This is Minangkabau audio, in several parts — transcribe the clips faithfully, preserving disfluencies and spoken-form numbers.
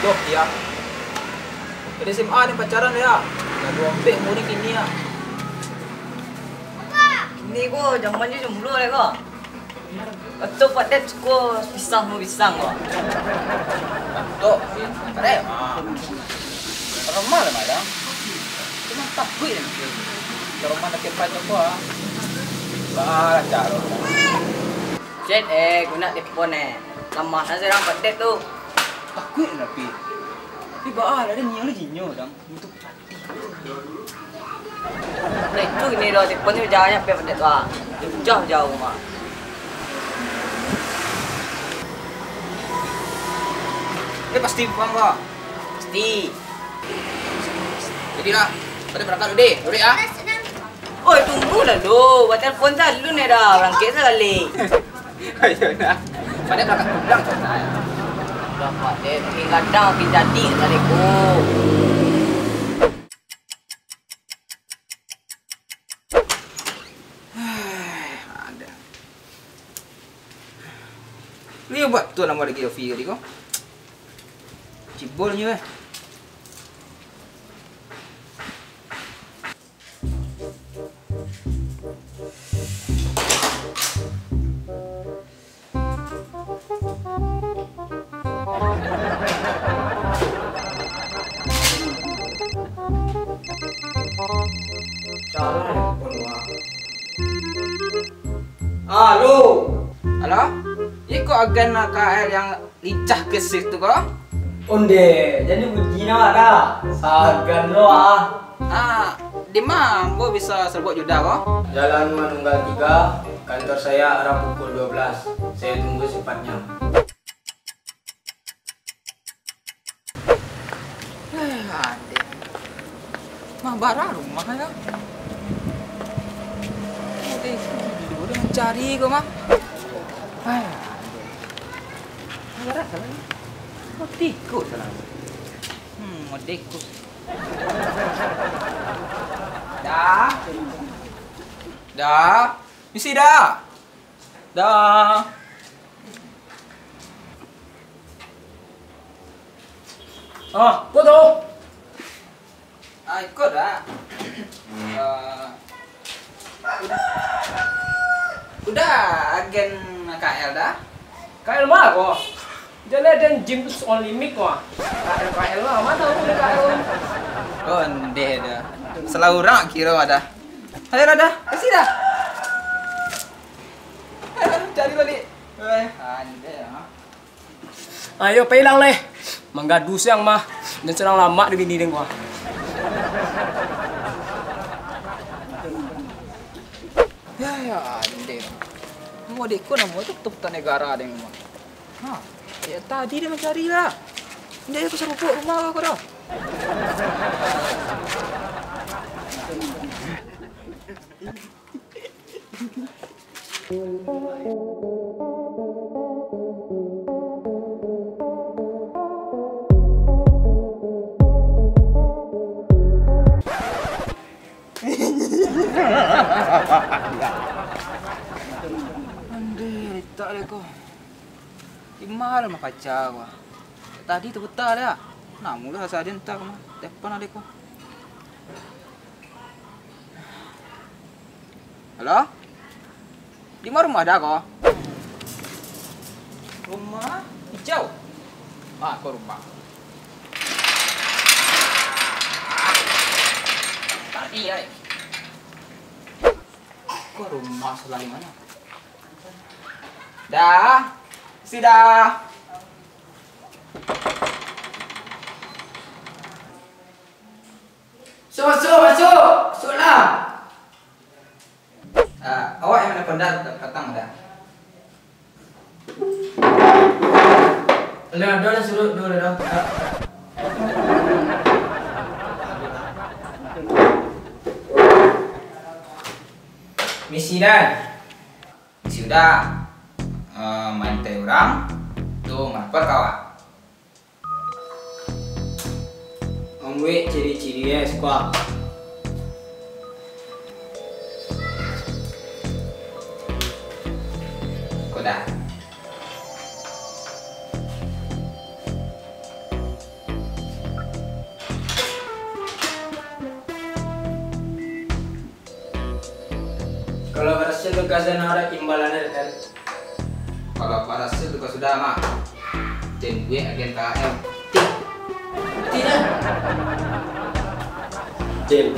Doh, ya. Dari S M A ni pacaran, ya. Lah duo ampek umua ni kini, ya. Kini ko zaman jo jomblo, ya, ko. Atau Pak Ded suko pisang, mau pisang, ko. Tok, karek, ah. Normal lah, Madang. Cuma takuik lah, mungkin. Kalau mana tempat tu, ah. Bah, cak lo. Chat, eh, guna telepon, eh. Lamah lah sekarang Pak Ded tu. Takuik lah, Pi. Tapi baa lah, dia nyiang lah jinyo, Dang. Untuk Nah, itu gini doh, telepon tu jangan nyampe Pak Ded tu, ah. Jauh-jauh, mah. Ini pasti pulang, kok. Pasti. Jadilah, pada berangkat dulu deh, dulu ya. Oi, tunggu lah lu. Buat telepon salu ni dah. Berangkat sekali. Ayo dah. Pada berangkat pulang, santai. Dah, Pak Ded. Makin gadang, makin jadi, Assalamualaikum. Ada. Ni buat tu nama lagi Yofi tadi ko. Cibol nyo eh. Halo. Halo? Iko agen K L yang lincah ke shift tu ko? Onde, jadi buji awak dah. Sagan lo ah. Ah, di ma ambo bisa sabuik juo ko? Jalan Manunggal tiga, kantor saya arah pukul dua belas. Saya tunggu secepatnya. Eh, adek. Mah bara rumah ya. Adek, dulu dia mancari ko mah. Eh, adek. Mah bara salah ni. Oh, tiko salah. Hmm, adek ko. Dah. Dah. Misi dah. Dah. Ah, ko tu. Ah, iko dah. Eh, udah, udah agen K L dah. K L ma ko? Jan aden Gym Only Mix ko. K L, K L lah, ma tahu aden K L. Oh, ndeh dah. Salah urang kiro dah. Ayo dah, dah. Kasih dah. Ayo, cari balik. Eh, andeh, ha. Ayo, pailang leh. Manggadu siang mah. Dan surang lamak di bini deng gua. Ya, ya, andeh. Mau deko namo tu, tu negara deng gua. Ha, ya tadi dia mancari lah. Dia ke serupuk rumah kau dah. Andeh, litak deh ko. Di ma lah makaca ko. Tadi tu buta deh. Namulah asa ado entah ko mah. Telepon ado ko. Halo? Di ma rumah dah ko? Rumah hijau. Ah, ko rumah. Tadi ai. Ko rumah selain mana? Dah. Sudah. Masuk, masuk, masuk. Masuklah. Ah, awak yang mana pendar patang dah. Lah, dah, dah, suruh, dah, dah, dah. Misi dah. Misi udah. Eh, maintai urang. Tu, malapor ka awak. Ambuik ciri-ciri, eh, suko. Ko dah. Hasil tugas den, ada imbalannya, den. Kalau barhasil tugas sudah, mah, den buek agen K H L. Tidak. Deal.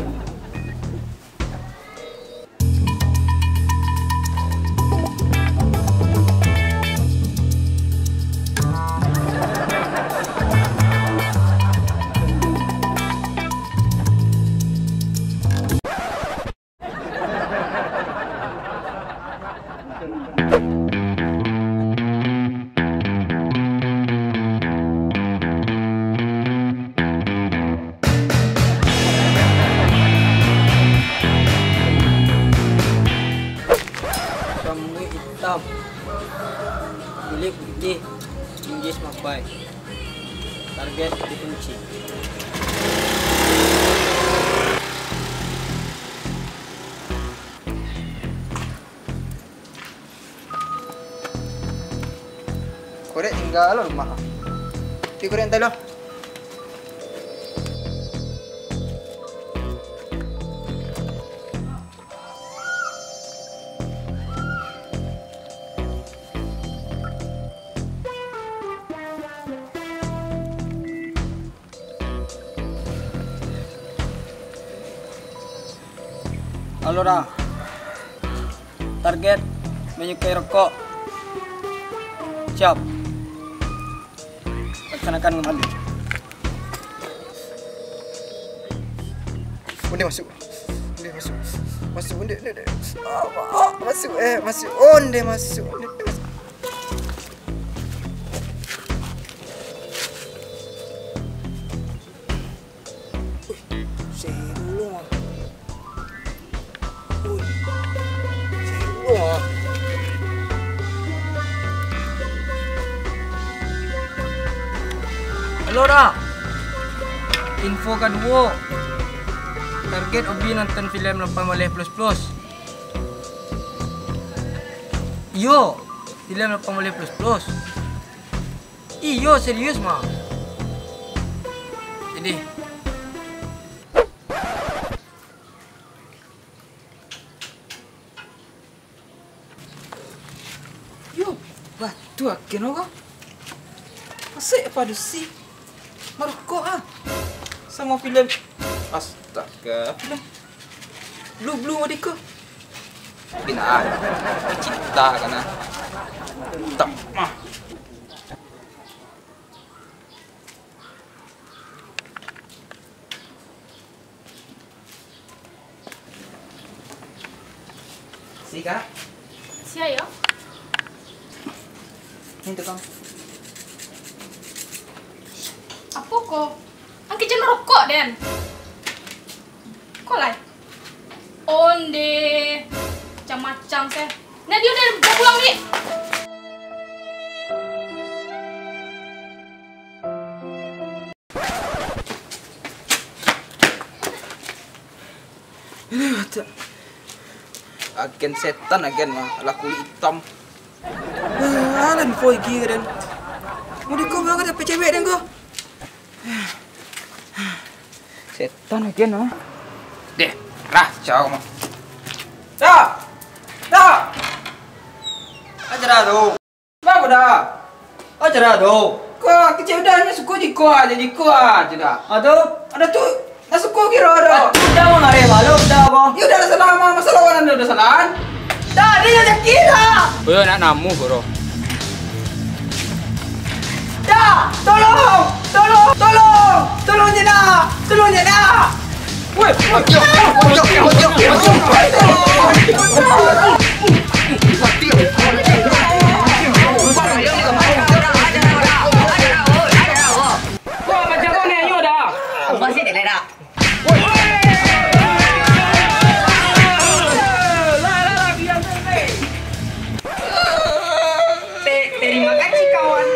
Rambut hitam, kulit putih, Inggris mapai. Target dikunci. Korek tingga lo rumah. Ti korek antai lo. Halo, Da. Target manyukai rokok. Siap. Laksanakan kembali. Onde masuk. Onde masuk. Masuk, onde, onde, onde. Ah, ah, masuk, eh, masuk. Onde masuk. Onde masuk. Uih, sehe dulu, ah. Uih, sehe dulu, ah. Halo, Da. Info kaduo. Target hobi nonton film lapan baleh plus plus. Iyo, film lapan baleh plus plus. Iyo, serius mah. Jadi. Yo, batua aken ko. Asik padusi. Marokok ah. Samo film. Astaga. Film. Blue-blue tadi ko. Gila ah. Cinta kana. Tak mah. Sika. Sia yo. Mintu kau. Apo ko? Angke jan rokok den. Ko lai. Onde. Macam-macam se. Nah, dia udah pulang ni. Aduh, tak. Agen setan, agen mah, alah kulik itam. Ah, alah info igi ka den. Mau diko banget apa cewek den ko? Setan agen mah. Deh, rah, cau mah. Dah. Dah. Aja dah tu. Baa ko Da? Aja Da tu. Ko kecek udah nyo suko jiko aja, jiko aja Da. Ado? Ado tu, nak suko kiro Da. Udah mangareh malu Da ko. Yo udah salah mah, masalah urang ado salah. Da, dia nyo cakik Da. Oyo nak namu kuro. Da, tolong, tolong, tolong, tolong je Da, tolong je Da. Terima kasih, kawan.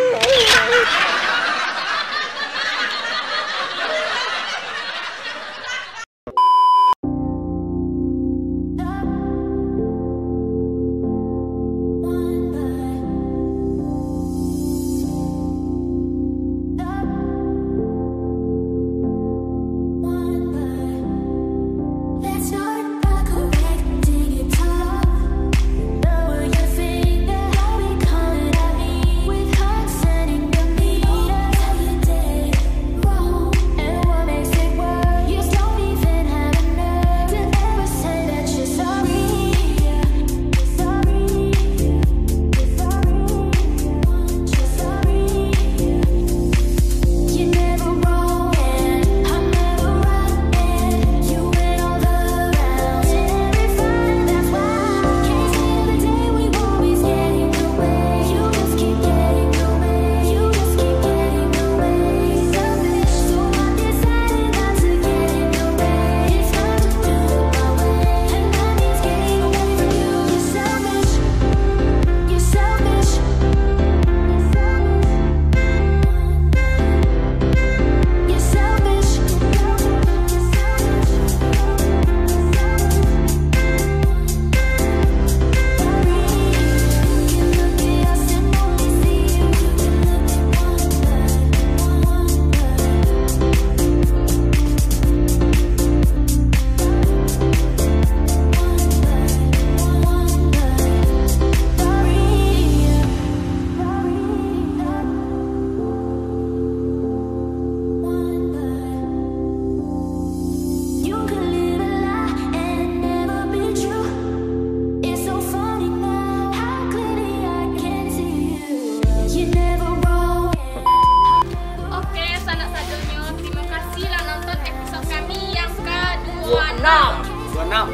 Enam. Dua enam.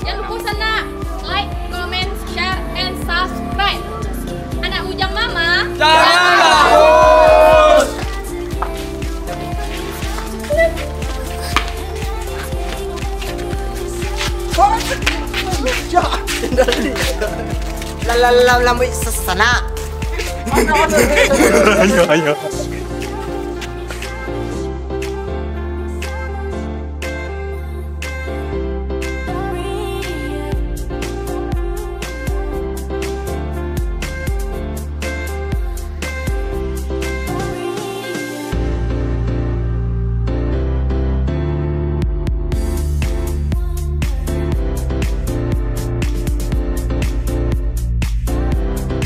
Jangan lupa sana like, comment, share, and subscribe. Anak bujang mama. Lah, lah, lah, lah, sanak. Ayo, ayo.